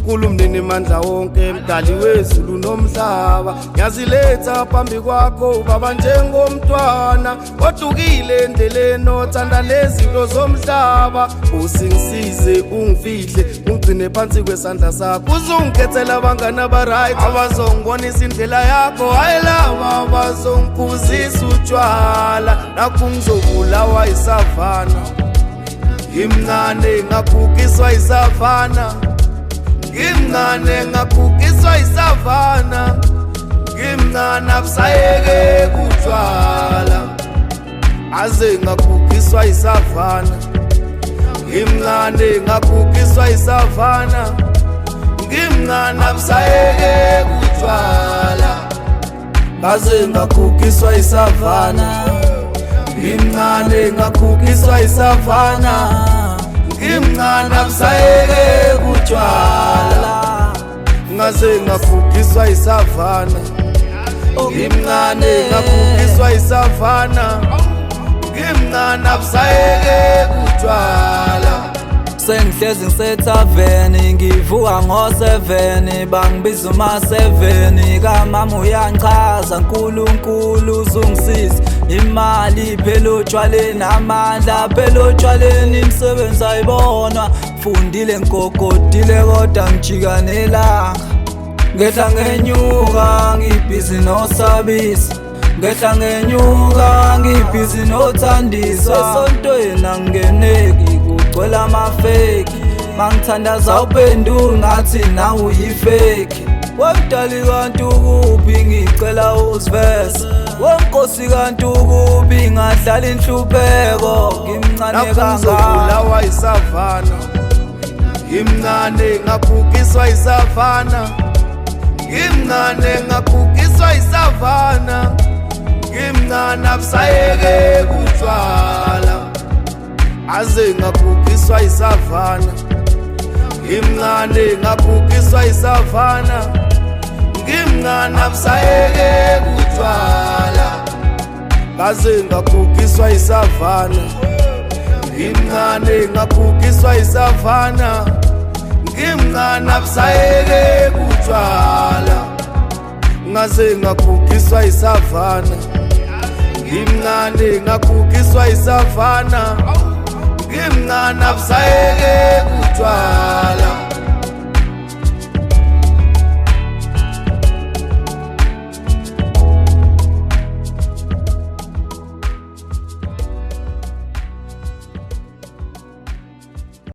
Nkulunkulu mnini mandla wonke, mdali wezulu nomhlaba, ngiyaziletha phambi kwakho baba njengomntwana odukile endleleni othanda nezinto zomhlaba. Usingisize ungifihle ungigcine phansi kwesandla sakho, uzungikhethela abangani abaright abazongibonisa indlela yakho, hayi laba abazongiphuzisa utshwala nakho ngizobulawa isavana. Ngimncane ngakhukiswa isavana, ngimncane ngakhukiswa isavana, ngimncane abusayeke kutshwala, aze ngakhukiswa isavana. Ngimncane ngakhukiswa isavana, ngimncane abusayeke kutshwala, aze ngakhukiswa isavana. Ngimncane ngakhukiswa isavana, ngimncane abusayeke kutshwala, ngaze ngakhukiswa isavana. Ngimncane ngakhukiswa isavana, ngimncane abusayeke kutshwala. Sengihlezi ngisethaveni, ngivuka ngo-7, bangibiza uma-7 kamama uyangichaza, Nkulunkulu uzungisiza. Imali phela otshwaleni, amandla phela otshwaleni, imisebenzi ayibonwa. Fundile ngigogodile kodwa ngijika nelanga, ngehla ngenyuka ngibhizi nosabisa, ngehla ngenyuka ngibhizi nothandiswa. Esontweni angingeneki kugcwele amafeki, mangithandaza uphenduli ngathi nawe uyifeki. Wemdali kanti ukuphi, ngicela uzivese. Wenkosi kanti ukuphi, ngadlala inhlupheko ngimncane nakho kangaka. Ngizobulawa isavana, ngimncane ngakhukiswa isavana, ngimncane ngakhukiswa isavana, ngimncane abusayeke kutshwala, aze ngakhukiswa isavana. Ngimncane ngakhukiswa isavana, ngimncane abusayeke kutshwala, ngaze ngakhukiswa isavana. Ngimncane ngakhukiswa isavana, ngimncane abusayeke kutshwala, ngaze ngakhukiswa isavana. Ngimncane ngakhukiswa isavana, ngimncane abusayeke kutshwala.